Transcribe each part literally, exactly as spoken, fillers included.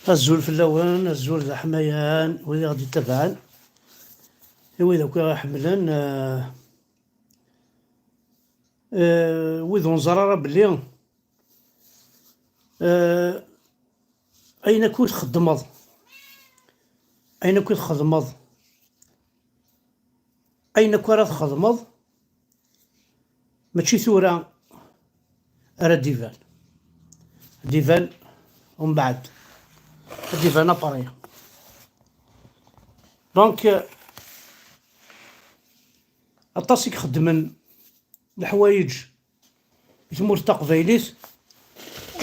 Azul fell-awen, azul d aḥmayan, wid i ɣ-d-ittabaɛen, i wid akk i ɣ-iḥemmlen, eh, eh, wid ur nẓerr ara belli, eh, ayen akk i txeddmeḍ, ayen akk i txeddmeḍ, ayen akk ara txedmeḍ, mačči tura ara d-iban. Ad d-iban umbeɛd. Ad d-iban après. Donc, euh, aṭas i ixeddmen leḥwayeǧ i tmurt taqbaylit,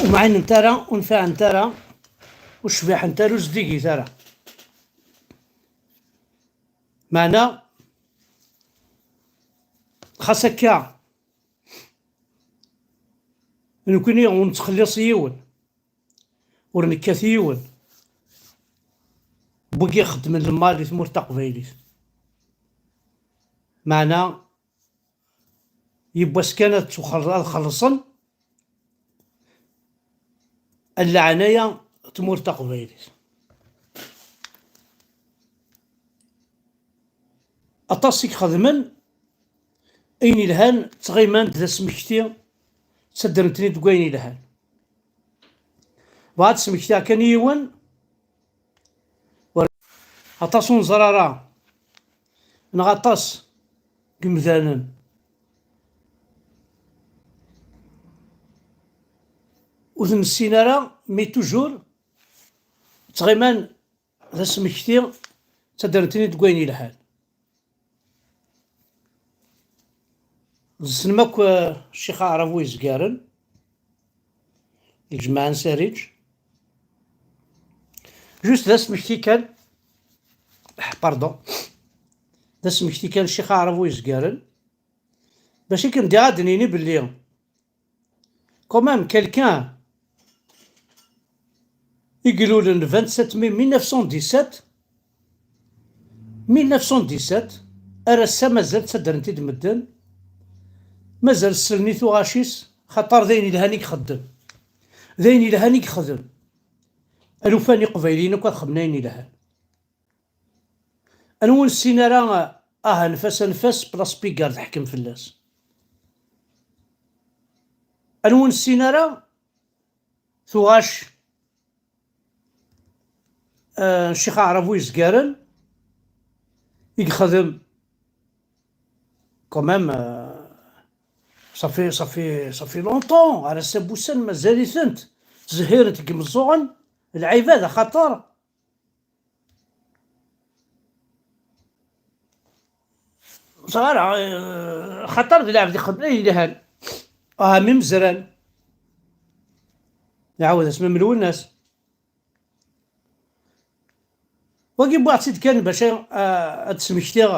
ur mɛinent ara, ur nfiɛent ara, ur cbiḥent ara, ur zdigit ara. Meɛna, xas akka, nekkni ur nettxelliṣ yiwen, ur nekkat yiwen. N wigi ixeddmen lmal i tmurt taqbaylit. Meɛna, yiwwas kan ad ttwaxel-, ad xellṣen, a leɛnaya tmurt taqbaylit. Aṭas i ixedmen ayen ilhan, ttɣiman-d d asmekti, ttaddren-ten-id deg wayen ilhan. Bɣa ad smektiɣ kan yiwen, aṭas ur neẓri ara, neɣ aṭas n yemdanen ur ten-nessin ara, mais toujours ttɣiman d asmekti, ttaddren-ten-id deg wayen yelhan. Tessnem akk, eh, Ccix Aɛrabu Yezgaren, Lǧemɛa n Sariǧ. Juste d asmekti kan, pardon, d asmekti kan Ccix Aɛrabu Yezgaren, bac akken diɣ ad d-nini belli quand même quelqu'un i ilulen le vingt-sept mai mille neuf cent dix-sept, mille neuf cent dix-sept, ar ass-a mazal ttaddren-t-id medden, mazal sellen i tuɣac-is, xaṭer d ayen yelhan i ixeddem. D ayen yelhan i yexdem. Alufan iqbayliyen akk ad xedmen ayen yelhan. Anwa ur nessin ara, ah, anef-as, anef-as, place Pigalle teḥkem fell-as. Anwa ur nessin ara tuɣac, eh, Ccix Aɛrabu Yezgaren i yexdem quand même, eh, ça fait, ça fait, ça fait longtemps, ar ass-a n wussan mazal-itent ttzehhirent deg imeẓẓuɣen, lɛibad, axaṭer Ẓer ara, eh, xaṭer d lɛebd ixeddmen ayen yelhan. Ah, mi mezran. Iɛawed asmi am Lwennas. Wagi wwiɣ-tt-id kan bac a, a, ad d-smektiɣ,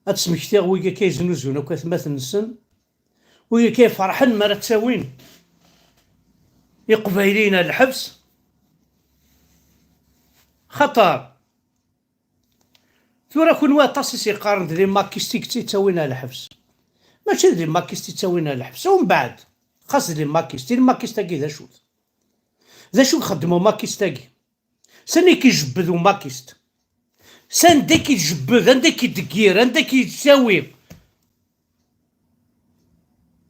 ad d-smektiɣ wigi akka yeznuzun akk atmaten-nsen, wigi akka iferḥen mi ara ttawin Iqbayliyen ar lḥebs. Xaṭer, tura kunwi aṭas i s-yeqqaren d les maquistes i yettawin ar lḥebs. Mačči d les maquistes i yettawin ar lḥebs. Umbeɛd, xas d les maquistes, i les maquistes-agi d acu-t? D acu i ixeddem umaquiste-agi? Sani i k-ijebbed umaquiste? Sanda i k-ijebbed, anda i k-ideggir, anda i k-yettawi?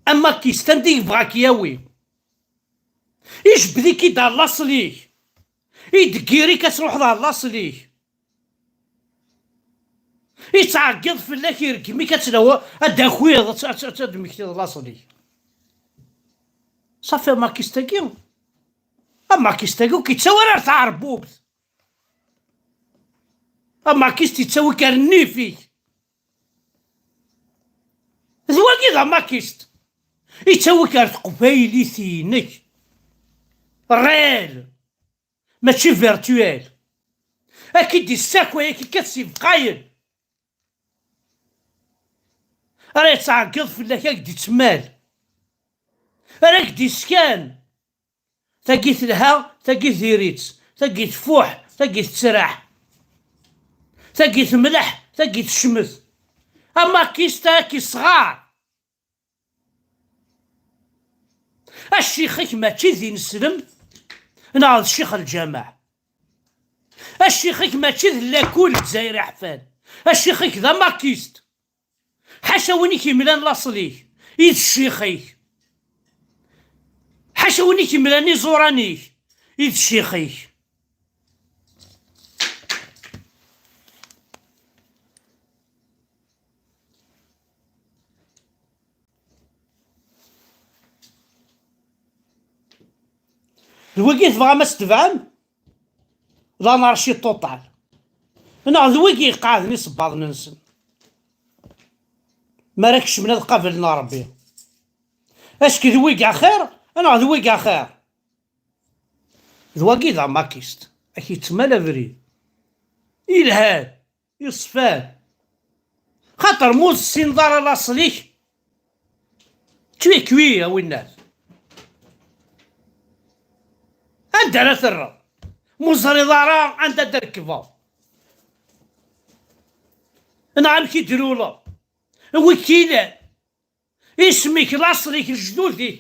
Amaquiste, anda i yebɣa a k-yawi? Ijebbed-ik-id ɣer laṣel-ik. Ideggir-ik ad truḥeḍ ɣer laṣel-ik. Ittɛeggiḍ fell-ak, ireggem-ik ad tlaw-, ad d-takiḍ, ad, ad, ad, ad d-tmektiḍ laṣel-ik. Ṣafi amaquiste-agi. Amaquiste-agi ur k-yettawi ara ar tɛerbubt. Amaquiste yettawi-k ar nnif-ik. D wagi d amaquiste. Yettawi-k ar teqbaylit-inek. Réel. Mačči virtuel. Ad k-id-issakay, ad k-ikkat s yibqayen. Ara yettɛeggiḍ fell-ak, ad k-d-ittmal. Ara k-d-iskan. Tagi telha, tagi diri-tt, tagi tfuḥ, tagi tettraḥ, tagi temleḥ, tagi tecmet. Amaquiste-agi yesɣar. Accix-ik mačči d ineslem, Neɣ d ccix lǧameɛ. Ccix-ik mačči d lakul Lezzayer iḥfan. Ccix-ik d amakist. Ḥaca win i k-imlan laṣel-ik, i d ccix-ik. Ḥaca win i k-imlan iẓuran-ik, i d ccix-ik. D wigi tebɣam ad s-tebɛem? D anarci ṭuṭal. Neɣ d wigi iqeɛden isebbaḍen-nsen. Mi ara kecmen ad qablen Ṛebbi. Est-ce que d wigi axir, neɣ d wigi axir? D wagi d amakist. Ak yettmal abrid. Ilhan. Yeṣfan. Xaṭer ma ur tessineḍ ara laṣel-ik, tu es cuit, a winnat. Anda ara terreḍ? Ma ur teẓriḍ ara anda ad rekbeḍ. Neɣ amek i d-tluleḍ? Wi k-ilan? Isem-ik, laṣel-ik, lejdud-ik,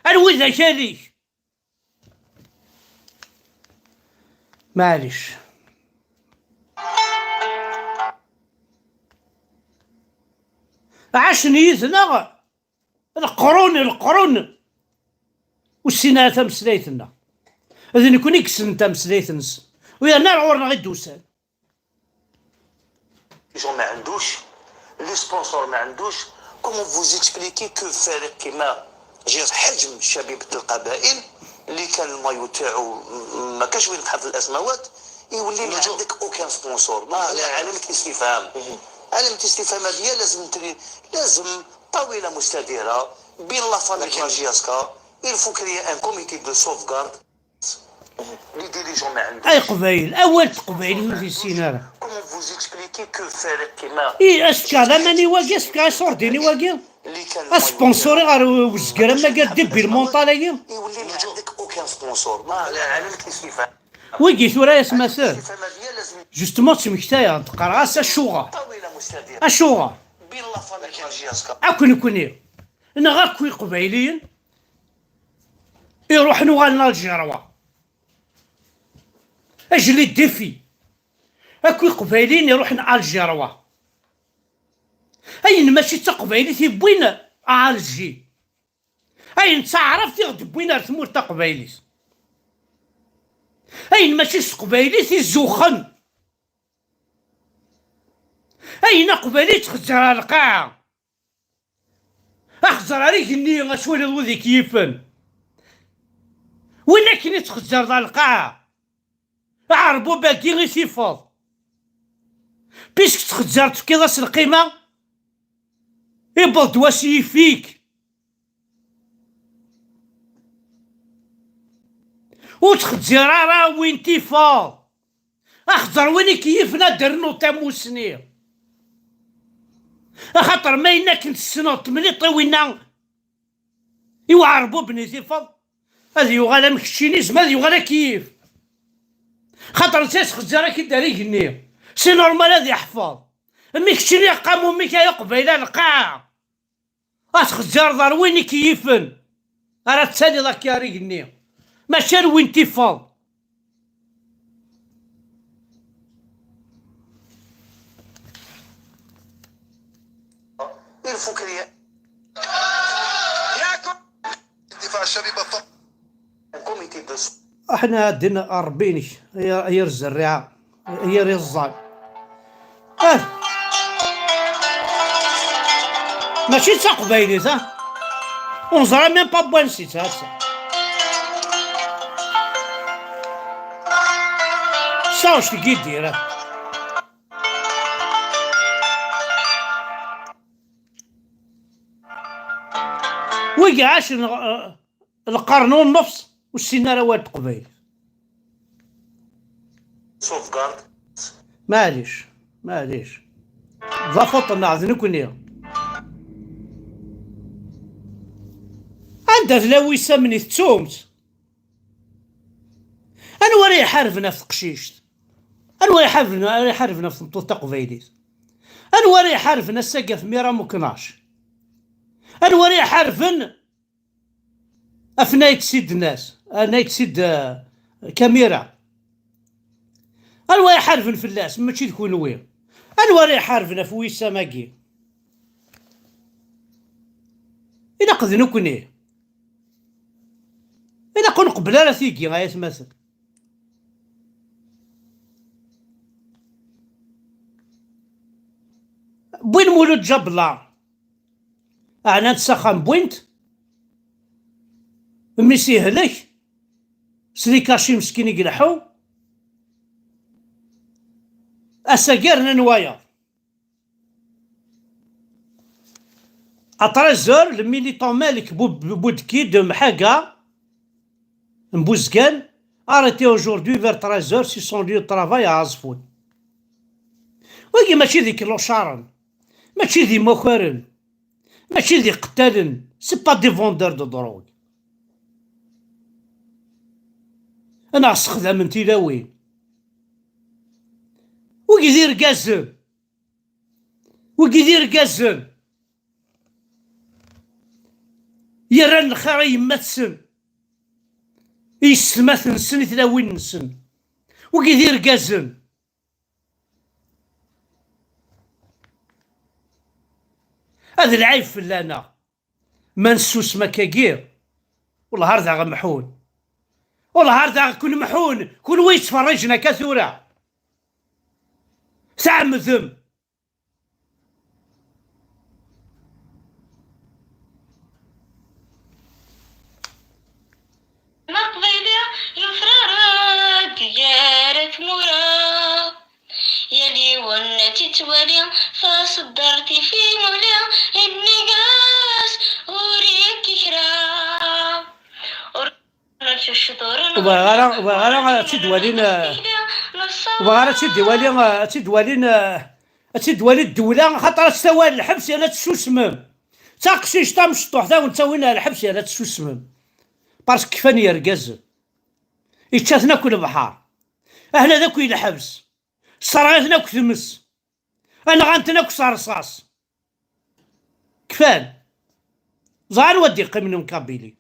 anwa i d akal-ik? Maɛlic. Ɛacen yid-neɣ leqrun, leqrun, ur ssinen ara tameslayt-nneɣ. D nekkni i yessnen tameslayt-nsen. U yerna ar ɣur-neɣ i d-usan. Les gens ما عندوش، les sponsors ما عندوش. Comment vous expliquer que فريق كيما جير حجم شبيبة القبائل اللي كان المايو تاعو م-، ما كاش وين يتحط الاسماوات، يولي ما عندك aucun sponsor؟ Donc هذا علامة استفهام. علامة استفهام هذه لازم تري-، لازم طاولة مستديرة بين la famille de la J S K. Il faut créer un comité de sauvegarde. Ay qbayel, awal teqbaylit ur t-issin ara. I asefk-a d aman i wagi, asefk-a d asurdin i wagi. Asponsori ɣer uzger amagar début montal-agi. Wigi tura yasmaten. Justement ttmektayeɣ-d, qqareɣ-as acuɣer. Acuɣer? Akk nekni. Neɣ akk iqbayliyen iruḥen uɣalen Algerwa. Ajli défi. Akk iqbayliyen iruḥen Algerwa. Ayen mačči d taqbaylit i wwin Alger. Ayen d taɛrabt i ɣ-d-wwin ar tmurt taqbaylit. Ayen mačči s teqbaylit i zuxxen. Ayen aqbayli yettxezzir ar lqaɛa. Axeẓẓer ar igenni, ad twaliḍ wid i k-yifen. Win akken i tettxezzreḍ ar lqaɛa, aɛerbub-agi i t-ifeḍ. Puisque tettxezzreḍ tefkiḍ-as lqima, iwweḍ-d wass yif-ik. Ur ttxezzir ara win tifeḍ. Axeẓẓer win i k-yifen ad d-rnuḍ tamusni. Axaṭer ma yenna akken tessneḍ temliṭ i winna i uɛerbuben i tifeḍ, ad yuɣal am keččini, zma ad yuɣal ak-yif. Xaṭer netta yettxezzir ak-id ar igenni. C'est normal ad iḥfeḍ. Mmi keččini qqam ummi-k ay uqbayli ar lqaɛa. Ad txezzreḍ ar win i k-yifen ara tettaliḍ akka ar igenni, mačči ar win tifeḍ. Il faut créer. Difeɛ ccabiba. Un comité de Aḥna din Ṛebbi-inek, ay, ay ar zerriɛa, ay ar iẓẓan. Ah! Mačči d taqbaylit, ah! Ur neẓra même pas n wansi-tt, ass-a. Saɣect n Yidir, ah! Wigi ɛacen, eh, lqern u nnefṣ ur ssinen ara awal n teqbaylit. Sauvegarde. Maɛlic, maɛlic. D afuṭ-nneɣ d nekkni. Anda tella wisamen i tettumt? Anwa ara iḥarben ɣef teqcict? Anwa ara iḥarben, ara iḥarben ɣef tmeṭṭut taqbaylit? Anwa ara iḥarben ass-agi ɣef Mira Muknac? Anwa ara iḥarben ɣef Nayt Sid Nas, eh, Nayt Sid, eh, Kamira. Anwa iḥarben fell-as? Mačči d kunwi. Anwa ara iḥarben ɣef wissam-agi? Ilaq d nekkni. Ilaq ur nqebbel ara tigi, ay atmaten. Wwin Mulud Ǧabla. Ɛnan-t s axxam, wwin-t. Mmi-s yehlek. S likaci meskin i ileḥḥu. Ass-agi rnan wayeḍ. À treize heures, le militant Malek Bou-, Boudki de Mhaga, n Bouzgan, arrêté aujourd'hui vers treize heures sur son lieu de travail à Azfoun. Wagi mačči d iklucaren, mačči d imakaren, mačči d iqettalen, c'est pas des vendeurs de drogue. Ad neɣ sexdamen tilawin. Wigi d irgazen. Wigi d irgazen. Yerran lxir i yemma-tsen, i yessetmaten-nsen, i tlawin-nsen. Wigi d irgazen. Ad lɛib fell-aneɣ ma nessusem akkagi. Wellah ar daɣ mḥun. Wellah ar daɣ kun mḥun, kunwi yettferriǧen akka tura. Tɛemdem. Aqbayli yufrar-d gar tmura, yal yiwen ad t-ittwali taṣeddart-is imuli, innig-as ur yekki kra. Ur Ur bɣiɣ ara, ur bɣiɣ ara ad tt-id-walin, eh, ur bɣiɣ ara ad tt-id-iwali, eh, ad tt-id-walin, eh, ad tt-id-wali ddewla, xaṭer ad tt-tawi ɣer lḥebs yerna ad tessusmem. D taqcict tamecṭuḥt, ad wen-ttawin ɣer lḥebs yerna ad tessusmem. Parce que kfan yergazen. Yečča-ten akk lebḥer. Ahna d akk i lḥebs. Sserɣ-iten akk tmes. Nɣan-ten akk s rrṣaṣ. Kfan. Ẓran wa d-iqqimen n Kabili.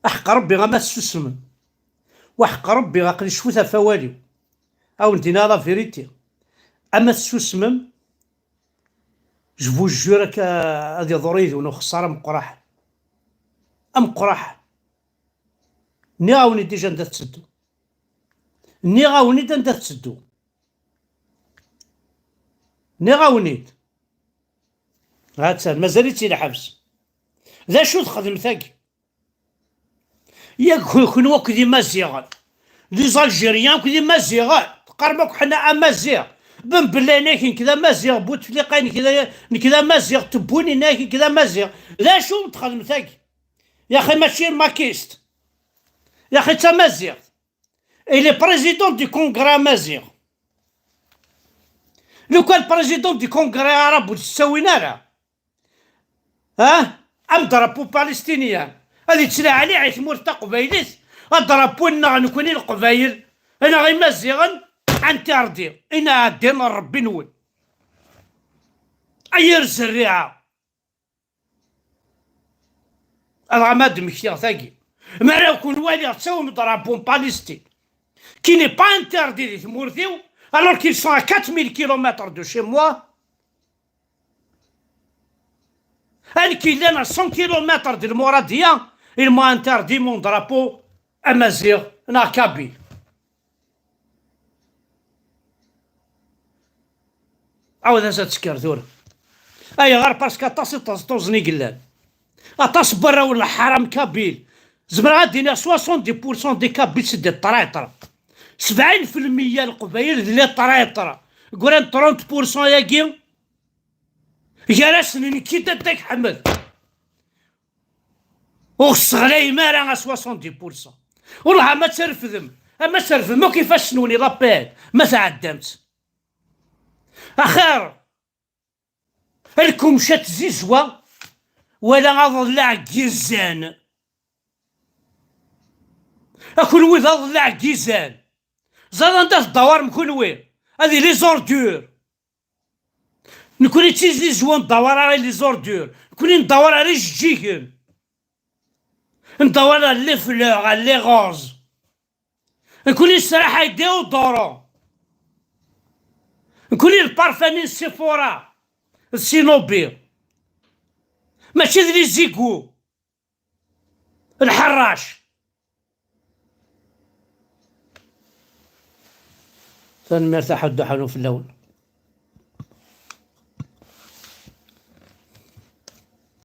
Aḥeqq Rebbi ama tessusmem. Waḥeqq Rebbi aql-i cfut ɣef wawal-iw. Ad wen-d-iniɣ la vérité. Ama tessusmem, je vous jure akka ad iḍur yid-wen uxeṣṣar ameqqraḥ. Ameqqraḥ. Nniɣ-awen-id déjà anda tetteddu. Nniɣ-awen-id anda tetteddu. Nniɣ-awen-id. Hattan, mazal-itt i lḥebs. D acu texdem tagi? Yak ku-, kunwi akk d Imaziɣen. Les Algériens akk d Imaziɣen. Teqqarem akk ḥna Amaziɣ. Ben Bella yenna-yak nekk d Amaziɣ, Bouteflika nekk d, nekk d Amaziɣ, Tebboune yenna-yak nekk d Amaziɣ. D acu texdem tagi? Yaxi mačči makist. Yaxi d tamaziɣt. Il est président du congrès amaziɣ. Lukan président du congrès arabe ur t-ttawin ara. Ah, am drapeau palestinien. Ad yettlaɛliɛ i tmurt taqbaylit, adrapeau-nneɣ nekni leqbayel, neɣ imaziɣen, interdit, inɛeddi n Rebbi-nwen. Ay yir zerriɛa. Adɣa ma d-mmektiɣ tagi. Mi ara ken-waliɣ ttawim drapeau n Palestine, qui n'est pas interdit di tmurt-iw, alors qu'ils sont à quatre mille kilomètres de chez moi. Ayen qui llan à cent kilomètres de Mouradia, ils m'ont interdit mon drapeau amaziɣ neɣ kabyle. Ɛawed-as ad tekker tura. Ayɣer? Parce que aṭas i ṭṭeẓṭuẓen i yellan. Aṭas n warraw n lḥaram kabyle. Zemreɣ ad d-iniɣ soixante-dix pour cent des kabyles c'est des traîtres. Sebɛin fi lmeyya n leqbayel d les traîtres. Gran trente pour cent yagi. Gar-asen nekki d Dda Ḥmed. Ur ɣ-sseɣlayem ara a soixante-dix pour cent. Wellah ama ad trefdem, ama ad trefdem akk ifassen-nwen i l'appel, ma tɛeddamt. Axir, lkumca n tzizwa, wala aḍellaɛ n yizzan. A kunwi d aḍellaɛ n yizan. Ẓer anda teddawarem kunwi. Ad yili les ordures. Nekni d tizizwa n ddawar ara les ordures. Nekni n ddawar ara ijeǧǧigen. N ddawar à les fleurs, à les roses. Nekni nesraḥay déodorant. Nekni le parfum n Sephora, d Sinobi. Mačči d les égouts. Lḥerrac. Tanemmirt a Ḥuddu Ḥanu fell-awen.